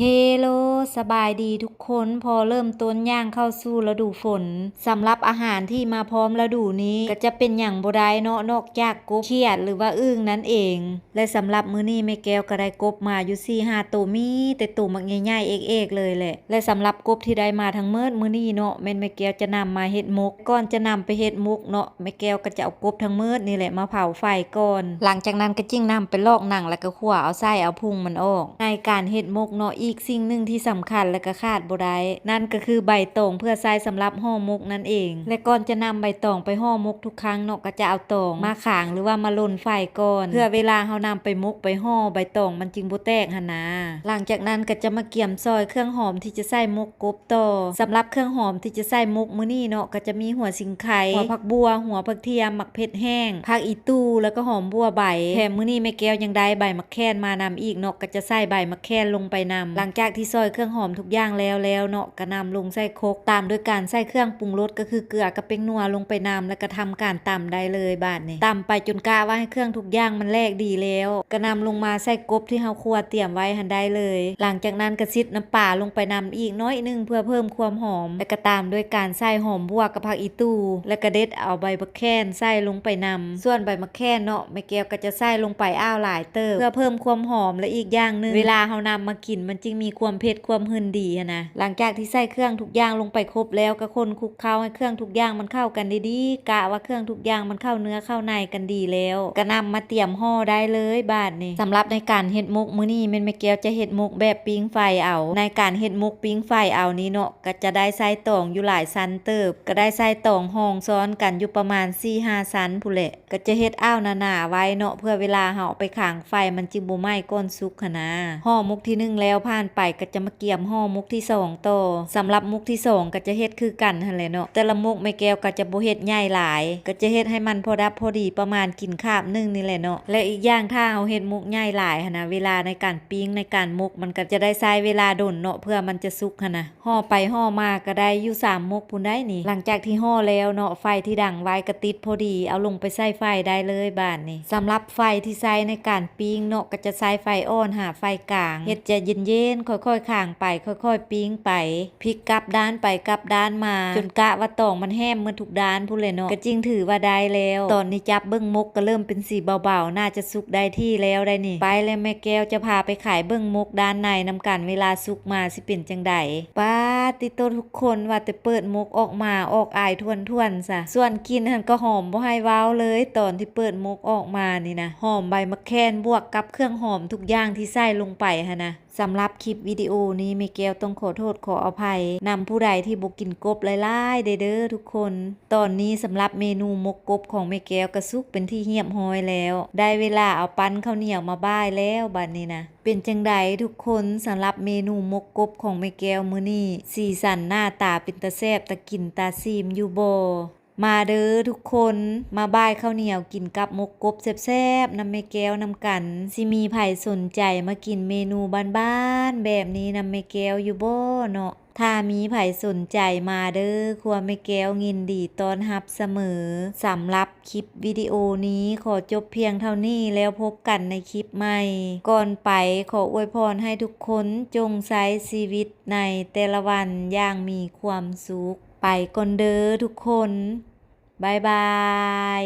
ເຮໂລ ສະບາຍດີທຸກຄົນ. ພໍເລີ່ມຕົ້ນຍ່າງເຂົ້າສູ່ລະດູຝົນ, ສຳລັບອາຫານທີ່ມາພ້ອມລະດູນີ້ ກໍຈະເປັນຫຍັງບໍ່ໄດ້ເນາະ ນອກຈາກກົບ, ຂຽດ ຫຼືວ່າອຶ່ງນັ້ນເອງ. ແລະ ສຳລັບມື້ນີ້ແມ່ແກ້ວກໍໄດ້ກົບມາຢູ່ສີ່ຫ້າໂຕ, ມີແຕ່ໂຕບັກໃຫຍ່ໆເອກໆເລີຍແຫຼະ. ແລະ ສຳລັບກົບທີ່ໄດ້ມາທັງໝົດມື້ນີ້ເນາະ ແມ່ນແມ່ແກ້ວຈະນຳມາເຮັດໝົກ. ກ່ອນຈະນຳໄປເຮັດໝົກເນາະ ແມ່ແກ້ວກໍຈະເອົາກົບທັງໝົດນີ້ແຫຼະມາເຜົາໄຟກ່ອນ. ຫຼັງຈາກນັ້ນກໍຈຶ່ງນຳໄປລອກໜັງ ແລ້ວກໍຂົ້ວເອົາໄສ້ເອົາພຸງມັນອອກ. ໃນການເຮັດໝົກເນາະ ອີກສິ່ງໜຶ່ງທີ່ສຳຄັນ ແລະ ກໍຂາດບໍ່ໄດ້ ນັ້ນກໍຄືໃບຕອງ ເພື່ອໃຊ້ສຳລັບຫໍ່ໝົກນັ້ນເອງ. ແລະ ກ່ອນຈະນຳໃບຕອງໄປຫໍ່ໝົກທຸກຄັ້ງເນາະ ກໍຈະເອົາຕອງມາຂາງ ຫຼືວ່າມາລົນໄຟກ່ອນ ເພື່ອເວລາເຮົານຳໄປໝົກໄປຫໍ່ ໃບຕອງມັນຈຶ່ງບໍ່ແຕກຫັ້ນນາ. ຫຼັງຈາກນັ້ນກໍຈະມາກຽມຊອຍເຄື່ອງຫອມທີ່ຈະໃສ່ໝົກ ກົບຕໍ່. ສຳລັບເຄື່ອງຫອມທີ່ຈະໃສ່ໝົກມື້ນີ້ເນາະ ກໍຈະມີຫົວສິງໄຄ, ຫົວຜັກບົ່ວ, ຫົວຜັກທຽມ, ໝາກເຜັດແຫ້ງ, ຜັກອີ່ຕູ່ ແລ້ວກໍຫອມບົ່ວໃບ. ແຖມມື້ນີ້ແມ່ແກ້ວຍັງໄດ້ໃບໝາກແຄນມານຳອີກເນາະ, ກໍຈະໃສ່ໃບໝາກແຄນລົງໄປນຳ. ຫຼັງຈາກທີ່ຊອຍເຄື່ອງຫອມທຸກຢ່າງແລ້ວແລ້ວເນາະ ກໍນຳລົງໃສ່ຄົກ, ຕາມດ້ວຍການໃສ່ເຄື່ອງປຸງລົດ ກໍຄືເກືອກັບແປ້ງນົວລົງໄປນຳ ແລ້ວກໍທຳການຕຳໄດ້ເລີຍບາດນີ້. ຕຳໄປຈົນກະວ່າໃຫ້ເຄື່ອງທຸກຢ່າງມັນແຫຼກດີແລ້ວ ກໍນຳລົງມາໃສ່ກົບທີ່ເຮົາຂົ້ວຕຽມໄວ້ຫັ້ນໄດ້ເລີຍ. ຫຼັງຈາກນັ້ນກໍຊິດນ້ຳປາລົງໄປນຳອີກໜ້ອຍໜຶ່ງ ເພື່ອເພີ່ມຄວາມຫອມ ແລະ ກໍຕາມດ້ວຍການໃສ່ຫອມບົ່ວກັບຜັກອີ່ຕູ່ ແລະ ກະເດັດເອົາໃບໝາກແຄນໃສ່ລົງໄປນຳ. ສ່ວນໃບໝາກແຄນເນາະ ແມ່ແກ້ວກໍຈະໃສ່ລົງໄປອ້າວຫຼາຍເຕີບ ເພື່ອເພີ່ມຄວາມຫອມ ແລະ ອີກຢ່າງໜຶ່ງ ເວລາເຮົານຳມາກິນ ມັນຈຶ່ງມີຄວາມເຜັດຄວາມຫຶ່ນດີຫັ້ນນະ. ຫຼັງຈາກທີ່ໃສ່ເຄື່ອງທຸກຢ່າງລົງໄປຄົບແລ້ວ ກໍຄົນຄຸກເຄົ້າໃຫ້ເຄື່ອງທຸກຢ່າງມັນເຂົ້າກັນດີໆ. ກະວ່າເຄື່ອງທຸກຢ່າງມັນເຂົ້າເນື້ອເຂົ້າໃນກັນດີແລ້ວ ກໍນຳມາຕຽມຫໍ່ໄດ້ເລີຍບາດນີ້. ສຳລັບໃນການເຮັດໝົກມື້ນີ້ ແມ່ນແມ່ແກ້ວຈະເຮັດໝົກແບບປີ້ງໄຟເອົາ. ໃນການເຮັດໝົກປີ້ງໄຟເອົານີ້ເນາະ ກໍຈະໄດ້ໃຊ້ຕອງຢູ່ຫຼາຍຊັ້ນເຕີບ, ກໍໄດ້ໃຊ້ຕອງຮອງຊ້ອນກັນຢູ່ປະມານສີ່ຫ້າຊັ້ນພຸ້ນແຫຼະ. ກໍຈະເຮັດອ້າວໜາໆໄວ້ເນາະ ເພື່ອເວລາເຮົາເອົາໄປຄາງໄຟ ມັນຈຶ່ງບໍ່ໄໝ້ກ່ອນສຸກຫັ້ນນາ. ຫໍ່ໝົກທີໜຶ່ງແລ້ວຜ່ານໄປ ກໍຈະມາກຽມຫໍ່ໝົກທີສອງຕໍ່. ສຳລັບໝົກທີສອງກໍຈະເຮັດຄືກັນຫັ້ນແຫຼະເນາະ, ແຕ່ລະໝົກແມ່ແກ້ວກໍຈະບໍ່ເຮັດໃຫຍ່ຫຼາຍ, ກໍຈະເຮັດໃຫ້ມັນພໍດັບພໍດີ ປະມານກິນຄາບໜຶ່ງນີ້ແຫຼະເນາະ. ແລະ ອີກຢ່າງ ຖ້າເຮົາເຮັດໝົກໃຫຍ່ຫຼາຍຫັ້ນນະ ເວລາໃນການປີ້ງ ໃນການໝົກ ມັນກໍຈະໄດ້ໃຊ້ເວລາດົນເນາະ ເພື່ອມັນຈະສຸກຫັ້ນນະ. ຫໍ່ໄປຫໍ່ມາກໍໄດ້ຢູ່ສາມໝົກພຸ້ນໃດ໋ນີ້. ຫຼັງຈາກທີ່ຫໍ່ແລ້ວເນາະ ໄຟທີ່ດັງໄວ້ກໍຕິດພໍດີ ເອົາລົງໄປໃສ່ໄຟໄດ້ເລີຍບາດນີ້. ສຳລັບໄຟທີ່ໃຊ້ໃນການປີ້ງເນາະ ກໍຈະໃຊ້ໄຟອ່ອນຫາໄຟກາງ, ເຮັດໃຈເຢັນໆ ຄ່ອຍໆຄາງໄປ ຄ່ອຍໆປີ້ງໄປ, ພິກກັບດ້ານໄປກັບດ້ານມາ ຈົນກະວ່າຕອງມັນແຫ້ມໝົດທຸກດ້ານພຸ້ນແຫຼະເນາະ ກໍຈຶ່ງຖືວ່າໄດ້ແລ້ວ. ຕອນນີ້ຈັບເບິ່ງໝົກກໍເລີ່ມເປັນສີເບົາໆ ໜ້າຈະສຸກໄດ້ທີ່ແລ້ວໄດ໋ນີ້. ໄປແລ້ວ ແມ່ແກ້ວຈະພາໄປໄຂເບິ່ງໝົກດ້ານໃນນຳກັນ ເວລາສຸກມາຊິເປັນຈັ່ງໃດ. ປາດຕິໂຕ ທຸກຄົນ ວ່າແຕ່ເປີດໝົກອອກມາ ອອກອາຍຖ້ວນໆຊະ. ສ່ວນກິ່ນຫັ້ນກໍຫອມບໍ່ໃຫ້ເວົ້າເລີຍ ຕອນທີ່ເປີດໝົກອອກມານີ້ນະ, ຫອມໃບໝາກແຄນບວກກັບເຄື່ອງຫອມທຸກຢ່າງທີ່ໃສ່ລົງໄປຫັ້ນນະ. ສຳລັບຄລິບວິດີໂອນີ້ ແມ່ແກ້ວຕ້ອງຂໍໂທດຂໍອະໄພນຳຜູ້ໃດທີ່ບໍ່ກິນກົບຫຼາຍໆເດີ້ ເດີ້ທຸກຄົນ. ຕອນນີ້ສຳລັບເມນູໝົກກົບຂອງແມ່ແກ້ວກໍສຸກເປັນທີ່ຮຽບຮ້ອຍແລ້ວ. ໄດ້ເວລາເອົາປັ້ນເຂົ້າໜຽວມາບ່າຍແລ້ວບາດນີ້ນະ. ເປັນຈັ່ງໃດທຸກຄົນ ສຳລັບເມນູໝົກກົບຂອງແມ່ແກ້ວມື້ນີ້ ສີສັນໜ້າຕາເປັນຕາແຊບ ຕາກິນຕາຊີມຢູ່ບໍ່? ມາເດີ້ທຸກຄົນ ມາບ່າຍເຂົ້າໜຽວກິນກັບໝົກກົບແຊບໆນຳແມ່ແກ້ວນຳກັນ. ຊິມີໃຜສົນໃຈມາກິນເມນູບ້ານໆແບບນີ້ນຳແມ່ແກ້ວຢູ່ບໍ່ເນາະ? ຖ້າມີໃຜສົນໃຈມາເດີ້ ຄົວແມ່ແກ້ວຍິນດີຕ້ອນຮັບສະເໝີ. ສຳລັບຄລິບວິດີໂອນີ້ຂໍຈົບພຽງເທົ່ານີ້ ແລ້ວພົບກັນໃນຄລິບໃໝ່. ກ່ອນໄປ ຂໍອວຍພອນໃຫ້ທຸກຄົນຈົ່ງໃຊ້ຊີວິດໃນແຕ່ລະວັນຢ່າງມີຄວາມສຸກ. ໄປກ່ອນເດີ້ທຸກຄົນ. ບາຍບາຍ.